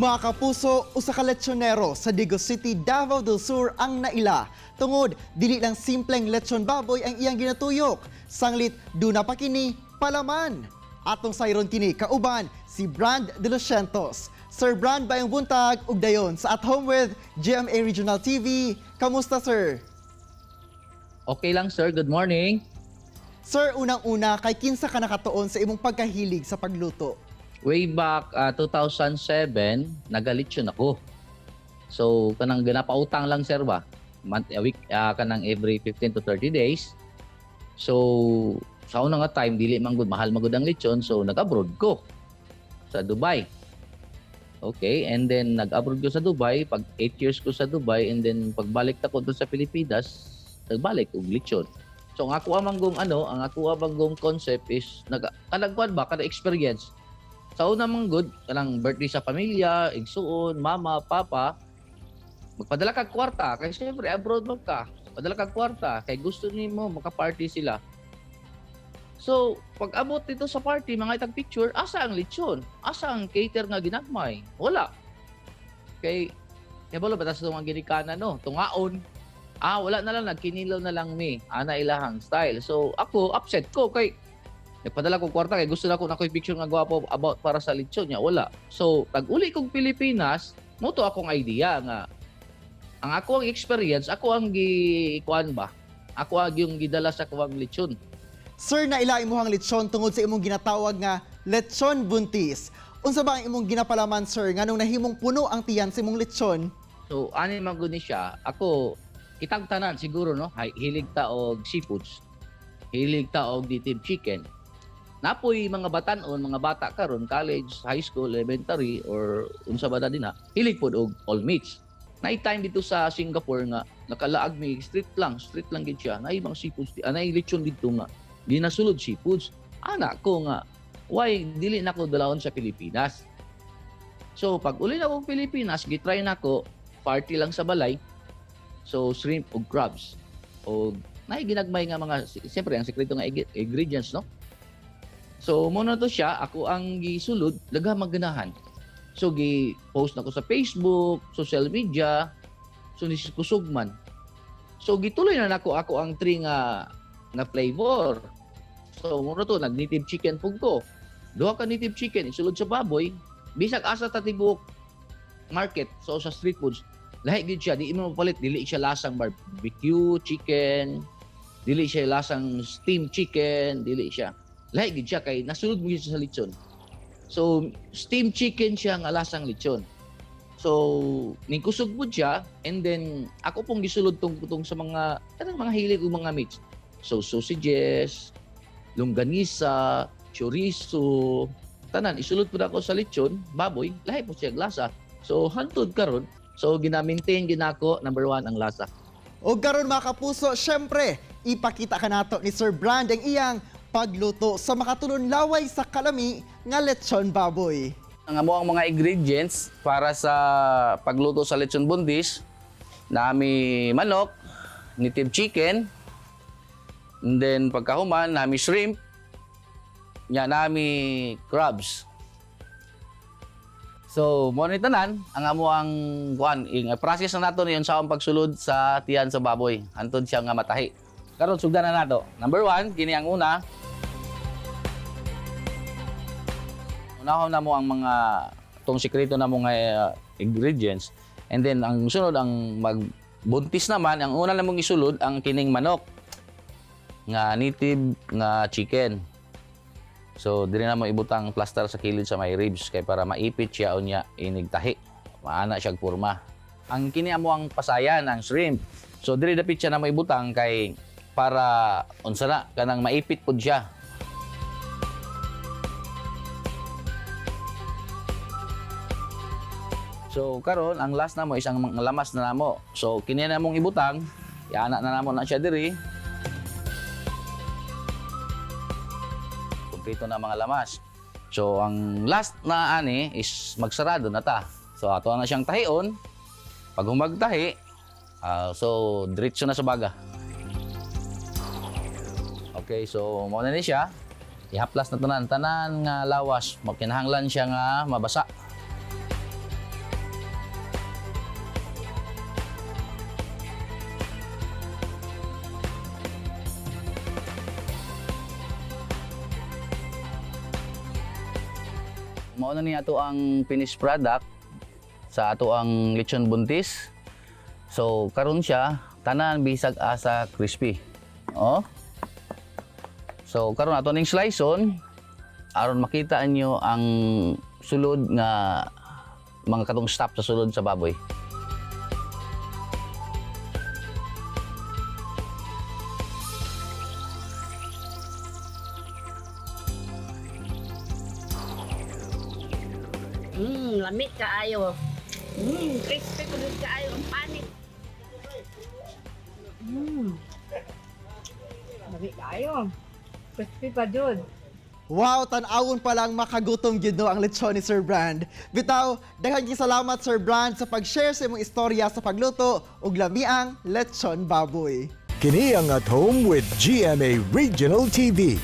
Mga kapuso, usa ka lechonero sa Digos City, Davao del Sur ang naila. Tungod, dili lang simpleng lechon baboy ang iyang ginatuyok. Sanglit, duna pa kini palaman. Atong sayron kini kauban si Brand de los Cientos. Sir Brand, maayong buntag ug dayon sa At Home with GMA Regional TV. Kamusta, sir? Okay lang, sir, good morning. Sir, unang-una, kay kinsa ka nakatuon sa imong pagkahilig sa pagluto? Way back 2007, nagalitson ako. So, kanang ganapautang lang, sir, ba? Month, a week, kanang every 15 to 30 days. So, sa una nga time, dili man gud, mahal man gud ang lechon. So, nag-abroad ko sa Dubai. Okay, and then nag-abroad ko sa Dubai, pag 8 years ko sa Dubai, and then pagbalik ta ko doon sa Pilipinas, nagbalik og lechon. So, ang ako amang gong ano, ang ako amang gong concept is nag kanang kuan ba, kada experience. Sa una man gud, kanang birthday sa pamilya, igsuon, mama, papa, magpadala kag kwarta kay syempre abroad man ka. Padala kag kwarta kay gusto nimo maka-party sila. So, pag abot dito sa party, mga itag picture, asa ang lechon? Asa ang cater nga ginagmay? Wala. Kay kabalo ba tas itong ginikanan, no? Tungaon. Ah, wala na lang, nagkinilaw na lang mi. Ana ilahang style. So, ako, upset ko kay nagpadala ko kwarta kay gusto na ko na ko'y picture nga gwapo about para sa lechon niya. Wala. So, pag uli kong Pilipinas, mo to akong idea nga ang ako ang experience, ako ang gi kuan ba? Ako ang yung gidala sa kuwang lechon. Sir, naila imuhang lechon tungod sa imong ginatawag nga lechon buntis. Unsa ba ang imong ginapalaman, sir, nganong nahimong puno ang tiyan sa imong lechon? So, ani man gud ni siya, ako kitang tanan siguro, no, hay, hilig ta og seafoods. Hilig ta og native chicken. Napoy mga batanon, mga bata karon college, high school, elementary or unsa ba na din ha, hilig pod og all meats. Naay time dito sa Singapore nga nakalaag mi street lang gid siya. Naay mga seafoods, naay lechon dito nga ginasulod seafoods. Ana ko nga why dili na ko dalawon sa Pilipinas. So pag uli na akong Pilipinas, gitry na ko party lang sa balay. So shrimp ug crabs. O naay ginagmay nga mga, siyempre ang sekreto nga ingredients, no. So mo na to siya, ako ang gisulod, daghang magganahan. So gi-post na ko sa Facebook, social media. So ni kusog man. So gituloy na nako ako ang three nga nga flavor. So mo na to, nag native chicken pug ko. Duha ka native chicken isulod sa baboy, bisag asa ta tibuok market, so sa street foods, lahi gyud siya, di mo mapalit, dili siya lasang barbecue chicken, dili siya lasang steam chicken, dili siya. Lahi gyud siya kay nasulod mo gyud siya sa lechon. So steam chicken siya nga lasang lechon. So ning kusog pud siya, and then ako pong gisulod tong tong sa mga kanang mga hilig og mga meats. So sausages, longganisa, chorizo, tanan isulod pud ako sa lechon baboy, lahi po siya lasa. So hantod karon, so gina-maintain ginako number one ang lasa. O karon, mga kapuso, syempre, ipakita ka nato ni Sir Brand ang iyang pagluto sa makatulon laway sa kalami nga lechon baboy. Ang amo ang mga ingredients para sa pagluto sa lechon buntis, nami manok, native chicken, and then pagkahuman, nami shrimp, nya nami crabs. So, mo ni tanan, ang amo ang kuan, ing process na nato ni sa ang pagsulod sa tiyan sa baboy. Hantod siya nga matahi. Karon sugdan na nato. Number one, kini ang una. Unahon na mo ang mga tong sikreto na mo nga ingredients. And then ang sunod ang magbuntis naman, ang una namong isulod ang kining manok nga native nga chicken. So diri na mo ibutang plaster sa kilid sa may ribs kay para maipit siya unya inigtahi. Maana siya porma. Ang kini amo ang pasayan ang shrimp. So diri dapit siya na mo ibutang kay para unsa na kanang maipit pud siya. So karon ang last na mo is ang mga lamas na namo. So kini na mong ibutang, iana na namo na siya diri. Kompleto na mga lamas. So ang last na ani is magsarado na ta. So ato na siyang tahion. Pag humagtahi, so diretso na sa baga. Okay, so mao na ni siya. Ihaplas na tanan tanan nga lawas, makinahanglan siya nga mabasa. Mao na ni ato ang finished product sa ato ang lechon buntis. So karon siya tanan bisag asa crispy. Oh. So karon ato ning slice on aron makita niyo ang sulod nga mga katong stop sa sulod sa baboy. Lamig kaayo. Crispy ko din kaayo ang panik. Lami kaayo. Crispy pa jud. Wow, tan-awon pa lang makagutom gyud no ang lechon ni Sir Brand. Bitaw, daghan kay salamat, Sir Brand, sa pag-share sa imong istorya sa pagluto ug lamiang lechon baboy. Kini ang At Home with GMA Regional TV.